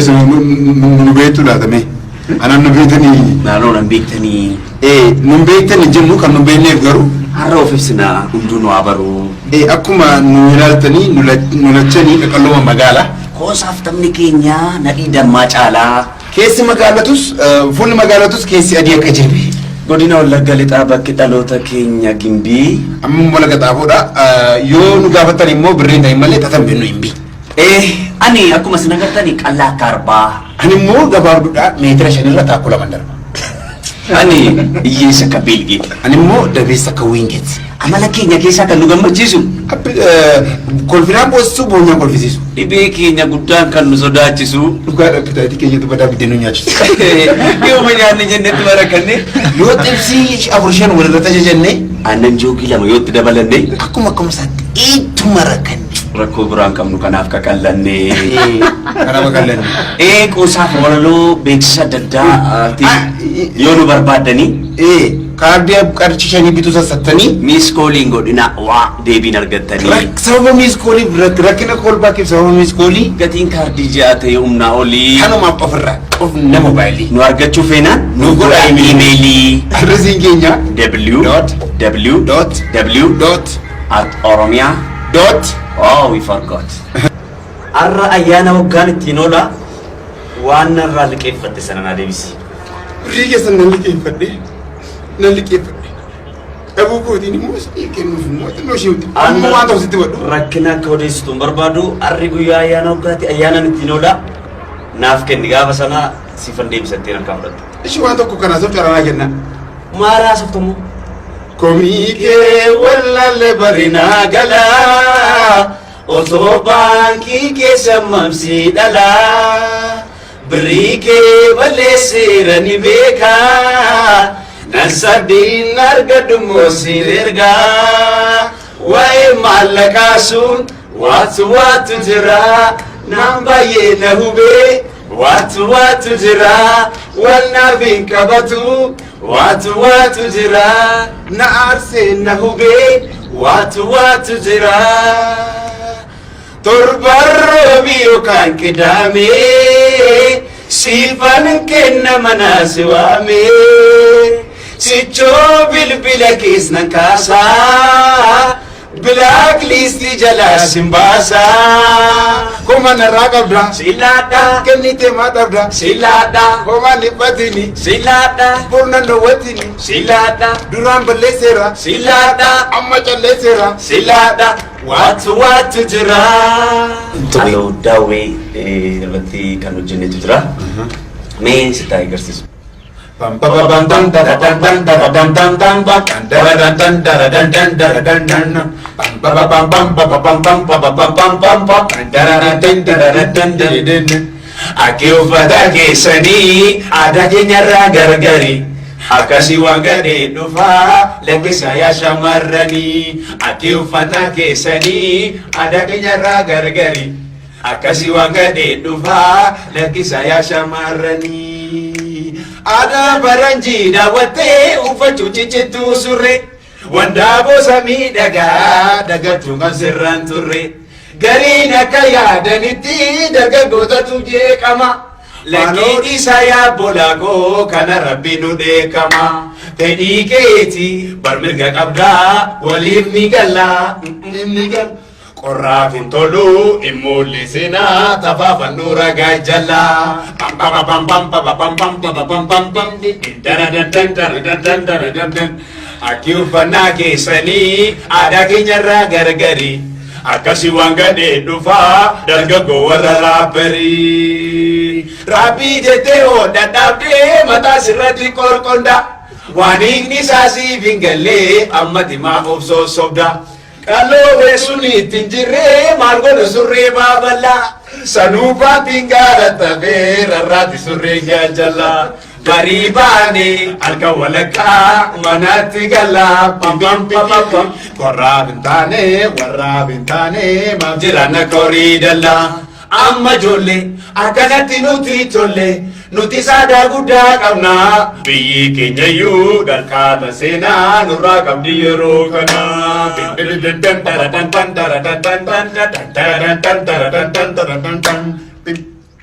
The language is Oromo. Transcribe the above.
Keessa nu beektu laatame. Anaan nu beektanii. Naannoo nan beektanii. Nu beektanii jennu kan nu beekneef garuu. Har'a of ibsina, hunduu nu haa baru. Akkuma nu ilaaltanii nu lachanii qaqallooma magaalaa. Qoosaaf taphni keenya nadhii dammaa caalaa. Keessi magaalatus, fuulli magaalatus keessi adii akka jirbi. Godina Wallagga Lixaa, bakki dhaloota keenya Gimbii. Amma immoo laga xaafoodha. Yoo nu gaafatan immoo birriin ta'in malee tatan bennu hin bi. Ani akkuma isin agartani qallaa akka arbaa. Ani immoo gabaabduudha, meetira 5rra taakkuu 2 darba. Ani hiyyeessa akka Biilgeet. Ani immoo dabeessa akka Wiingeet. Amala keenya keessaa kan nu gammachiisu. Kolfinaan boosisuu, boonyaan kolfisiisu. Dhibee keenya guddaan kan nu sodaachisu. Dhugaadha, appetite keenyatu badaa biddeen nu nyaachisu. Yooma nyaanni jennetti barakanne. Yoo xibsii afur shan walirratti ajajannee. Aannan joogii 2 yoo itti dabalanne. Akkuma isaatti ittuma rakkanne. Rakkoo biraan qabnu kanaaf qaqallanne. Kanaaf qaqallanne. Qoosaaf walaloo beeksisa adda addaa yoo nu barbaaddanii. Kaardii qarshii 5 bituu sassattanii. Miss calliin godhina waa deebiin argattanii. Sababa miss callii, rakkina callbackiif sababa miss callii. Gatiin kaardii ji'a ta'e humnaa olii. Kanumaaf ofirraa qofna moobaayilii. Nu argachuu feenaan nu godhaa iimeelii. Adresiin keenya W dot W dot W dot at Oromia dot. Oh, we forgot. Har'a ayyaana waggaan ittiin oola, waan narraa liqeeffatte sana naa deebisi. Birrii keessan nan liqeeffadhe, nan liqeeffadhe. Dhabuu kootiin immoo isinii kennuuf immoo xinnoo ishee amma waan ta'u sitti godhu. Rakkina akka odeessitu hin barbaadu. Har'i guyyaa ayyaana waggaati, ayyaanaan ittiin oola. Naaf kenni, gaafa sana siifan deebisatteen harkaa fudhattu. Ishii waan tokko kanaaf carraa kenna. Maal haasoftamu? Komii kee wallaalle barinaa galaa, osoo baankii keessa mamsii dhalaa, birrii kee balleesseera ni beekaa, nan saddiin argadhu siin ergaa. Waa'ee maallaqaa sun waatu waatu jira, naan baay'ee na hubee, waatu waatu jira, wannaaf hin qabatu, waatu waatu jira, na aarsee na hubee, waatu waatu jira. Torban roobii yookaan qidaamee siifan kenna manaa si waamee, sichoo bilbila kees nan kaasaa, black listii jalaa sin baasaa. Kuma narraa qabda. Silaadha. Kennitee maa dhabda. Silaadha. Homaan dhiphatini. Silaadha. Burnan dhoowwatini. Silaadha. Duraan balleesseera. Silaadha. Amma calleesseera. Silaadha. Waatu waatu jira. Halloo daawwee irratti kan hojjennetu jira. Mee sitti agarsiisu. Pam pa pa pam pam da da dan dan da da dan dan dan ba dan da da dan da da dan dan da da dan dan pam pa pa pam pam pa pa pam pam pa pa pam pam pam pa da da da dan da da da dan da da dan. Akki uffata keessanii aadaa keenyarraa gargari. Akkasii waan gadhee dhufaa lakkisa yaa shamarranii. Akki uffata keessanii aadaa keenyarraa gargari. Akkasii waan gadhee dhufaa lakkisa yaa shamarranii. Aadaa faranjii daawwattee uffachuu ciccittuu surree. Wandaaboo samii dhagaa dagachuu kan sirraan turre. Gariin akka yaadanitti dargaggootatu jeeqama. Lakkii dhiisaa yaa bolaa kana rabbi nu dheekama. Fedhii keeti bar mirga qabdaa, waliif ni gallaa. Ni galla. Qorraaf hin tolu hin mul'isinaa, tafaafannuu ragaa jalaa. Pam pam pam pam pam pam pam pam pam pam pam dara dan dan dara dan dan dara dan dan. Akki uffannaa keessanii aadaa keenyarraa gargari. Akkasii waan gadhee dhufaa dargaggoo warra raabbarii. Raabbii jettee hodha dhaabdee mataa sirratti qorqonda. Waan hiikni isaa siif hin gallee ammati maaf of sossobda. Qaloo beesuun ittiin jirree maal godhu surree baaballaa. Sanuu baatiin gaara tafee rarraati surree gaajallaa. Barii baanee halkan walakkaa manatti galaa. Pam pam pam pam pam. Qorraaf hin taane, warraaf hin taane, maaf jiran akka horii dallaa. Amma ijoollee akkanatti nuti tolle, nuti saadaa guddaa qabna. Biyyi keenya iyyuu dhalkaata seenaa nurraa qabdi yeroo kana.